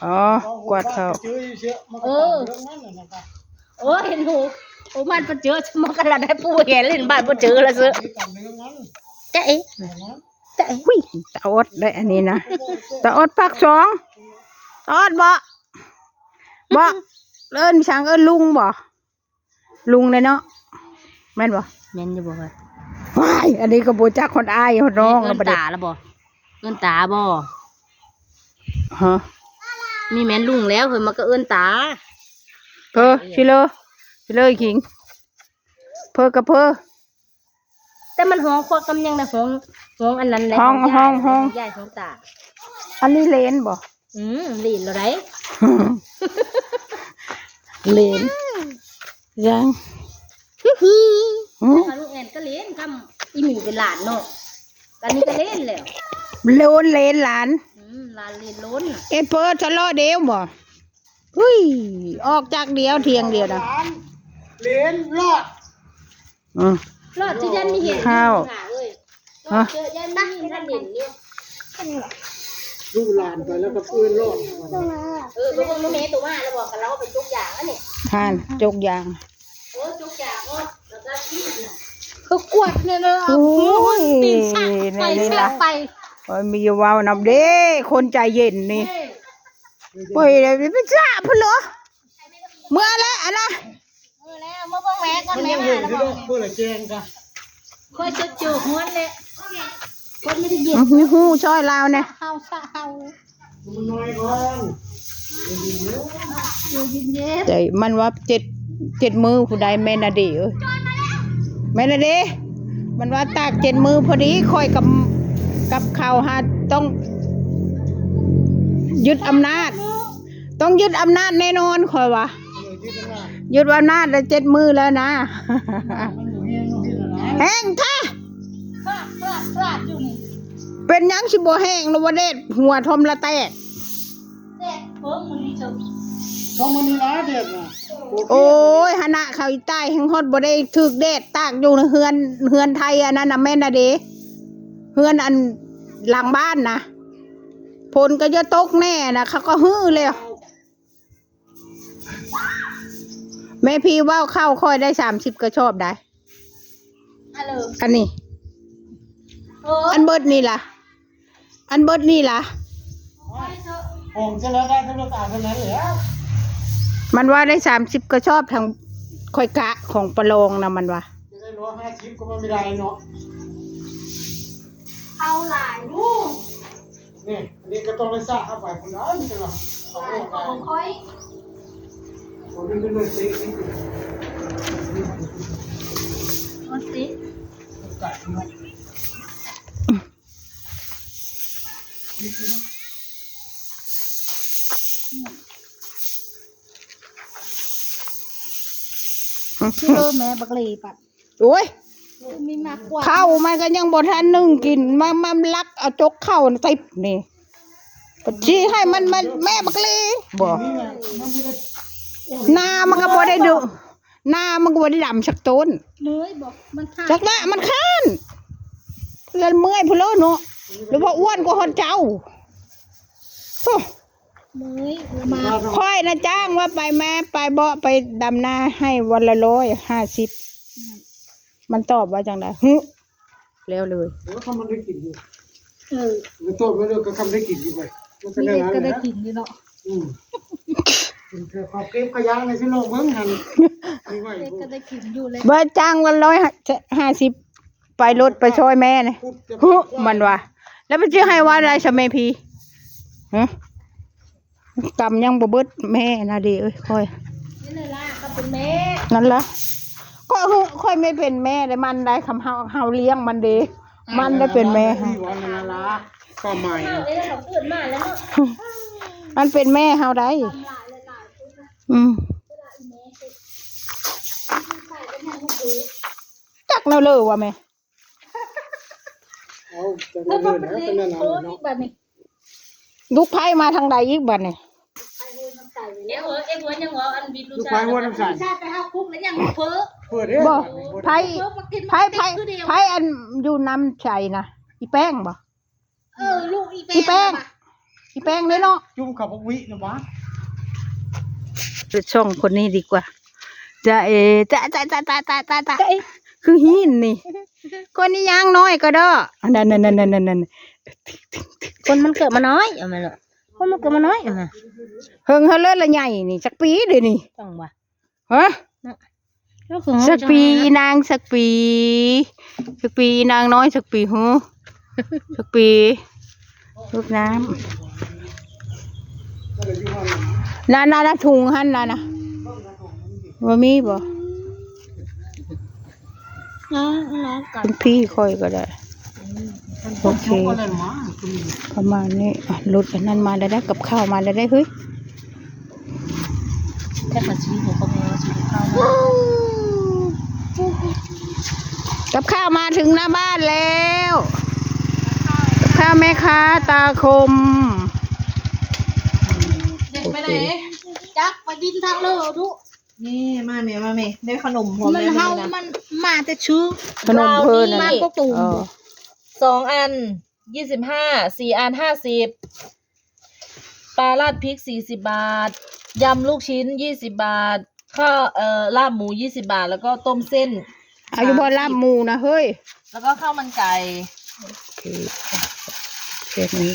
ອໍ ກວາດເຂົ້າ. ເອີ ໂອ້ ເຫັນຫູ ໂອ້ ບ້ານປະເຈີ ມັນກະລະໄດ້ປູເຫັນ ເຫັນບ້ານປະເຈີລະເຊີ. ຈະເອ ຈະເອ ອຸ້ຍ ຕາອອດໄດ໋ອັນນີ້ນະ ຕາອອດປາກສອງ ຕາອອດບໍ ບໍ ເອີ້ນສັງ ເອີ້ນລຸງບໍ? ລຸງເດ້ເນາະ ແມ່ນບໍ່? ແມ່ນຢູ່ບໍ່ເອີຍ? ວ້າຍ ອັນນີ້ກໍບໍ່ຈັກຮອດອ້າຍຮອດນ້ອງ ເອີ້ນຕາລະບໍ່? ເອີ້ນຕາບໍ່? ຮະ ມີແມ່ນລຸງແລ້ວເຮີ້ຍ ມັນກໍເອີ້ນຕາ. ເພີຊິເລີ ຊິເລີຄິງ ເພີກະເພີ. ແຕ່ມັນຮ້ອງຄວບກັບຫຍັງນະ ຮ້ອງ ຮ້ອງອັນນັ້ນແຫຼະ ຮ້ອງ ຮ້ອງ ຮ້ອງ ຮ້ອງຍາຍ ຮ້ອງຕາ. ອັນນີ້ເລນບໍ່? ອືມ ເລນແລ້ວໃດ໋ ເລນ ຍັງ ຮີ ຫື ຄັນລູກແອນກໍເລນ ຄຳອີ່ໝີເປັນຫຼານເນາະ ອັນນີ້ກໍເລນແລ້ວ ໂລນ ເລນຫຼານ ອືມ ຫຼານເລນໂລນ. ເອເປີດສະເລາະເດວບໍ່? ອຸ້ຍ ອອກຈາກດຽວ ທຽງດຽວນະ ຫຼານ ເລນ ລອດ. ອືມ ລອດຊິຍັນມີເຫັນ ຂ້າວ ເອີຍ ຮະ ເຈີຍັນມີເຫັນ ທັນເຫັນຢູ່. ລູກຫຼານໄປແລ້ວກໍເອີ້ນລອດ. ເອີ ໄປເບິ່ງດູແມ່ໂຕມາແລ້ວບໍ່ ກະລາວໄປຈົກຢາງອັນນີ້ ຫັ້ນ ຈົກຢາງ ເອີ ຈົກຢາງເນາະ ແລ້ວກໍທີ່ ຄືກວດນີ້ນະ ໂອ້ຍ ຕີນສາກໄປ ແນວນີ້ລະ ສາກໄປ. ໂອ້ຍ ມີເວົ້ານຳເດ້ ຄົນໃຈເຢັນນີ້ ເອີ ໄປສາກພຸ້ນເນາະ ເມືອແລ້ວອັນນະ. ເອີແລ້ວ ມາເບິ່ງແມ່ກ່ອນ ແມ່ມາແລ້ວບໍ່? ບໍ່ລະແຈ້ງກະ ຂ້ອຍຈົດໂຈະຮ້ອນແຫຼະ ຄົນບໍ່ໄດ້ເຢັນ ຮູ້ ຮູ້ຊ່ອຍລາວແດ່ ເຮົາສະເຮົາ ມັນນ້ອຍກ່ອນ ຢູ່ເຢັນໆ ແຕ່ມັນວ່າເຈັດ ເຈັດມື້ຜູ້ໃດ ແມ່ນາເດເອີຍ ແມ່ນາເດ ມັນວ່າຕາກເຈັດມື້ພໍດີ ຂ້ອຍກັບ ກັບເຂົາຫາຕ້ອງຍຶດອຳນາດ ຕ້ອງຍຶດອຳນາດແນ່ນອນ ຂ້ອຍວ່າ. ເອີ ຍຶດອຳນາດ ຍຶດອຳນາດໄດ້ເຈັດມື້ແລ້ວນະ ມັນບໍ່ແຫ້ງເນາະ ເຮັດແນວໃດ ແຫ້ງແທ້ ເປັນຫຍັງຊິບໍ່ແຫ້ງລະວ່າ ແດດຫົວທອມລະແຕກ ແດດເບິ່ງມື້ນີ້ເຊີ ກໍມື້ນີ້ລະແດດນະ ໂອ້ຍ ຫັ້ນນະ ເຂົາອີຕາຍແຮ່ງຮອດບໍ່ໄດ້ຖືກແດດຕາກຢູ່ເຮືອນ ເຮືອນໄທອັນນັ້ນນະ ແມ່ນນະເດ ເຮືອນອັນຫຼັງບ້ານນະ ຝົນກໍຈະຕົກແນ່ນະ ເຂົາກໍຮືແລ້ວ. ແມ່ພີເວົ້າເຂົ້າຂ້ອຍໄດ້ສາມສິບກະສອບໄດ໋ ອັນນີ້ ເອີ ອັນເບິດນີ້ລະ ອັນເບິດນີ້ລະ ຂອງຈະລະໄດ້ເທົ່າການເທົ່ານັ້ນແຫຼະ ມັນວ່າໄດ້ສາມສິບກະສອບ ທາງຂ້ອຍກະຂອງປະລອງນະ ມັນວ່າ ຈະໄດ້ຮ້ອຍຫ້າສິບກໍບໍ່ໄດ້ເນາະ ເອົາຫຼາຍຢູ່. ນີ້ ອັນນີ້ກໍຕ້ອງໄດ້ສະເອົາໄປພຸ້ນລະ ມັນຈັ່ງວ່າ ເອົາອອກໄດ້ ຂອງຂ້ອຍ ໂອ້ຍ ມັນເປັນເລື່ອງເຕະ ເຕະ ເອີ ແມ່ບັກເລປະ ໂອ້ຍ ມີໝາກກວາດ ເຂົ້າມັນກໍຍັງບໍ່ທັນໜຶ້ງກິນ ມາ ມາລັກເອົາຈົກເຂົ້າຕິບນີ້ ຊິໃຫ້ມັນ ມັນ ແມ່ບັກລີບໍ ນາມັນກໍບໍ່ໄດ້ດຸ ນາມັນກໍບໍ່ໄດ້ດຳສັກຕົ້ນ ເມື່ອຍບໍ ມັນຄ້ານ ຈັກລະມັນຄ້ານ ລະເມື່ອຍພຸ້ນເລີເນາະ ຫຼືວ່າອ້ວນກວ່າຮອດເຈົ້າ ໂອ້ ເມື່ອຍ ມາ ຂ້ອຍນະຈ້າງວ່າໄປແມ່ ໄປເບາະ ໄປດຳນາໃຫ້ວັນລະຮ້ອຍຫ້າສິບ ອືມ ມັນຕອບວ່າຈັ່ງໃດ? ຫຶ ແລ້ວເລີຍ ເອີ ຄຳມັນໄດ້ກິນຢູ່ ເອີ ມັນຕອບມາເລີຍ ກໍຄຳໄດ້ກິນຢູ່ໄປ ມັນກໍໄດ້ກິນຢູ່ເນາະ ອືມ ກິນເທື່ອເຂົາເກັບຂະຫຍະໃນຊິລອງເບິ່ງຫັ້ນ ມີໄວ້ ກໍໄດ້ກິນຢູ່ແລ້ວ ເບິດຈ້າງວັນລະຮ້ອຍຫ້າສິບ ໄປລົດໄປຊ່ອຍແມ່ນີ້ ຫຶ ມັນວ່າ ແລ້ວມັນຊິໃຫ້ວ່າໄດ້ຊະແມ່ພີ ຫຶ ກຳຍັງບໍ່ເບິດແມ່ນະເດເອີຍ ຂ້ອຍ ນີ້ລະກໍເປັນແມ່ ນັ້ນລະ ກໍຫຶ ຂ້ອຍແມ່ເປັນແມ່ໄດ້ ມັນໄດ້ ຄຳເຮົາ ເຮົາລ້ຽງມັນເດ ມັນໄດ້ເປັນແມ່ ນີ້ວ່ານັ້ນລະ ຄວາມໝາຍ ເຮົາເອງກໍເກີດມາແລ້ວເນາະ ມັນເປັນແມ່ເຮົາໄດ໋ ອືມ ຈັກແນວເລີວ່າແມ່ ເອົາ ຈັກແນວເລີແລ້ວ ເປັນແນວນັ້ນເນາະ ລູກໃຜມາທາງໃດອີກບາດນີ້ ເອ ເອີ ເອ ເອີ ຍັງວ່າອັນບິດລູກຊາຍ ລູກຊາຍໄປຫາຄຸກແລ້ວຍັງເພີ້ ເພີ້ເດ້ ບໍ່ ໄຜ ໄຜ ໄຜ ອັນຢູ່ນຳໃຜນະ ອີແປ້ງບໍ່? ເອີ ລູກອີແປ້ງ ອີແປ້ງ ອີແປ້ງເດ້ເນາະ ຈຸ່ມເຂົ້າບັກວິນະຫວາ. ໄປຊ່ອງຄົນນີ້ດີກວ່າ. ຈາເອ ຈາ ຈາ ຈາ ຈາ ຈາ ຈາ ຈາເອ ຄືຫີນນີ້. ຄົນນີ້ຍາງນ້ອຍກໍເດີ. ອັນນັ້ນ ນັ້ນ ນັ້ນ ນັ້ນ ນັ້ນ ຄົນມັນເກີດມານ້ອຍ ເອົາມາໂລດ. ຄົນມັນເກີດມານ້ອຍ ເອົາມາ. ເຫິງເຮົາເລີຍລະໃຫຍ່ນີ້ ຈັກປີເດນີ້? ຈັ່ງຫວາ. ຮະ? ເນາະ ຈັກປີອີນາງ ຈັກປີ ຈັກປີອີນາງນ້ອຍ ຈັກປີຫື? ຈັກປີ? ລູກນ້ຳ ນັ້ນໆ ນະ ຖົງຫັ້ນນະ ນະ ບໍ່ມີບໍ່? ນ້ອງ ນ້ອງກັບ ເປັນພີ່ຂ້ອຍກໍໄດ້. ໂອເຄ ປະມານນີ້. ອ່ະ ລົດອັນນັ້ນມາແລ້ວເດ້ ກັບຂ້າວມາແລ້ວເດ້. ເຮີ້ຍ ແຕ່ກະຊິມີຫົວກະເມືອ ຊື້ກັບຂ້າວມາ. ກັບຂ້າວມາເຖິງໜ້າບ້ານແລ້ວ ກັບຂ້າວແມ່ຄ້າຕາຄົມ. ເດັກໄປໃດ? ໂອເຄ ຈັກ ໄປດິນທາງເລີດູ. ນີ້ ມາແມ່ ມາແມ່ ໄດ້ຂະໜົມພ້ອມແລ້ວ. ມັນເຮົາ ມື້ນີ້ນະ ມັນມາແຕ່ຊື່ ຂະໜົມເພິ່ນນະ ມາກົກຕູມ. ເອີ ສອງອັນ ຍີ່ສິບຫ້າ ສີ່ອັນ ຫ້າສິບ. ປາລາດພິກ ສີ່ສິບບາດ, ຍຳລູກຊິ້ນ ຍີ່ສິບບາດ, ຂ້າວ ເອີ ລາບໝູ ຍີ່ສິບບາດ ແລ້ວກໍຕົ້ມເສັ້ນ. ເອົາຢູ່ບໍ່ ສາມສິບ ລາບໝູນະເຮີ້ຍ? ແລ້ວກໍເຂົ້າມັນໄກ່. ໂອເຄ ເກັບນີ້